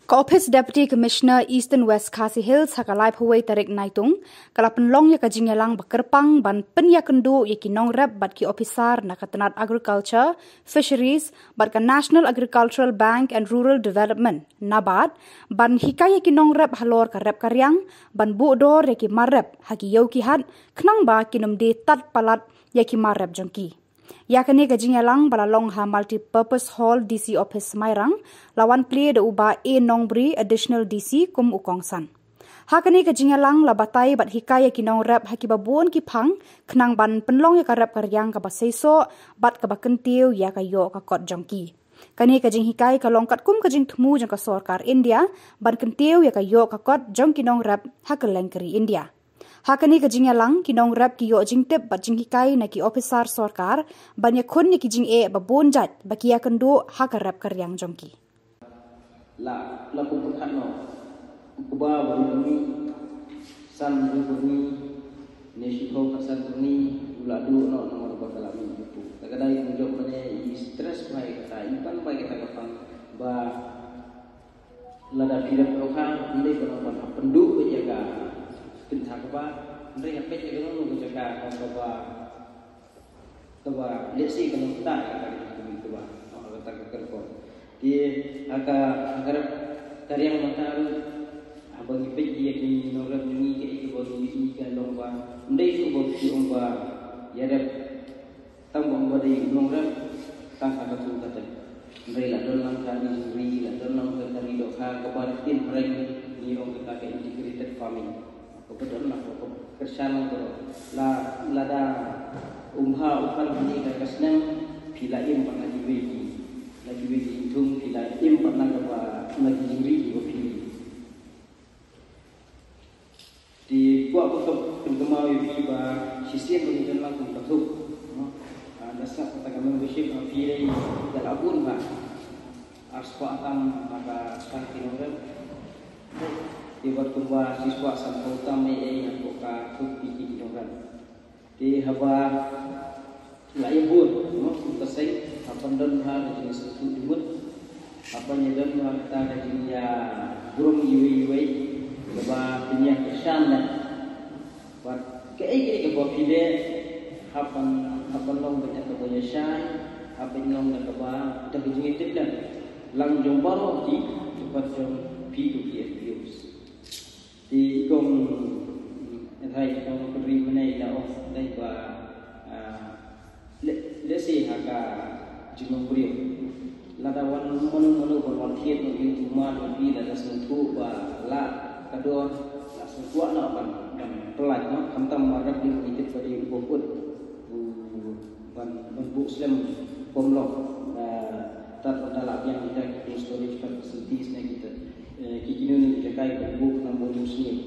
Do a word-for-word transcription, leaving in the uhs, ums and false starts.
Ka Office Deputy Commissioner Eastern West Khasi Hills ha ka laiphew wei tarik Naitung ka la pynlong ïa ka jingïalang ba kyrpang ban pynïakynduh ïa ki nongrep bad ki ophisar na ka tnat Agriculture, Fisheries bad ka National Agricultural Bank and Rural Development, NABARD, ban hikai ïa ki nongrep halor ka rep ka riang, ban buh dor ïa ki mar rep ha ki ïew ki hat khnang ba kin ym die tad palat ïa ki mar rep jong ki. Ïa kane ka jingïalang ba la long ha Multipurpose Hall, D C Office Mairang, la wan plie da u Bah A Nongbri, Additional D C, kum u kongsan. Ha kane ka jingïalang la batai bad hikai ïa ki nongrep ha kiba bun ki phang khnang ban pynlong ïa ka rep ka riang kaba seisoh bad kaba kyntiew ïa ka ïoh ka kot jong ki. Kane ka jinghikai ka long katkum ka jingthmu jong ka sorkar India ban kyntiew ïa ka ïoh ka kot jong ki nongrep ha kylleng ka ri India. Ha kane ka jingïalang, ki nongrep ki ïoh jingtip bad jinghikai na ki ophisar sorkar ban ïakhun ïa ki jingeh ba bun jait ba ki ïakynduh ha ka rep ka riang jong ki. La, la kum pyrkhat noh. U kba ba u ni, san u ni, ne shi ho ka san u ni, u la duh noh namar ba ka la mih u tu. Ta ka dei kum jop mane i stress bai kata, i pan bai kata ka pang ba lada phi rep noh ka, ym dei ba long ban hap pynduh ïa ka pynthak kaba, ym dei hap peit ïa ka long ka jaka kaba Kaba, let's say, ka long kata, kata ka jingkylli kaba, ha kata ka kyrkhu. Te, ha ka, ha ka rep ka riang mynta ruh, haba ngi peit ïa ki nongrep jong ngi, kaei kaba ngi ïohi ka long ba, ym dei shuh ba phi ong ba ïarep tang ba ong ba dei nongrep tang ha katu kata. Ym dei, la don lang ka ri, la don lang ka ri dohkha kaba rit phareng, ngi ong kata ka integrated farming. Kaba don lang, kaba kyrshan lang baroh. La, lada um ha u pan hangne ka, ka snem, phi la im pat na kiwei ki, na kiwei ki thung, phi la im pat na kaba, na ki jingri kiba phi. Te kwah ba ka pynkynmaw ïa phi ba shisien ba ngi don lang kum ka thup, no? Ah, da sngap kata ka membership ha phi dei da la bun ba. Ar spah tam ha ka san ki nongrep. Te bad kumba shi spah sanphew tam ei ei hapoh ka thup ki ki nongrep. Te haba la ïa bun, no, kum ka seng, haba don ha ka jingsngewthuh jingmut, haba ïa don ha kata ka jingïaburom iwei iwei, kaba pynïakyrshan leh. Bad kaei kaei kaba phi leh, hap ban, hap ban long bad kaba ïashai, hap ban long da kaba, da ka jingïatiplem lang jong baroh ki, bad jong phi to ki F P Os. Te i kong, eh, thai i kong Kynrih mynne i la ong dei ba, ah, le, lehse ha ka jinglong briew. Lada wan mano mano ban wan thied noh ïa u mar jong phi, lada sngewthuh ba lah ka dor, la sngewthuh noh ban, ban pynlait noh, khamtam mar rep dei ban ïatip ba dei u ba kut. U ban, ban buh slem bym long. Ah, tad lada la biang kita ki cold storage facilities ne kita, eh, ki kino kino ki jaka ban buh khnang ba un ym sniew.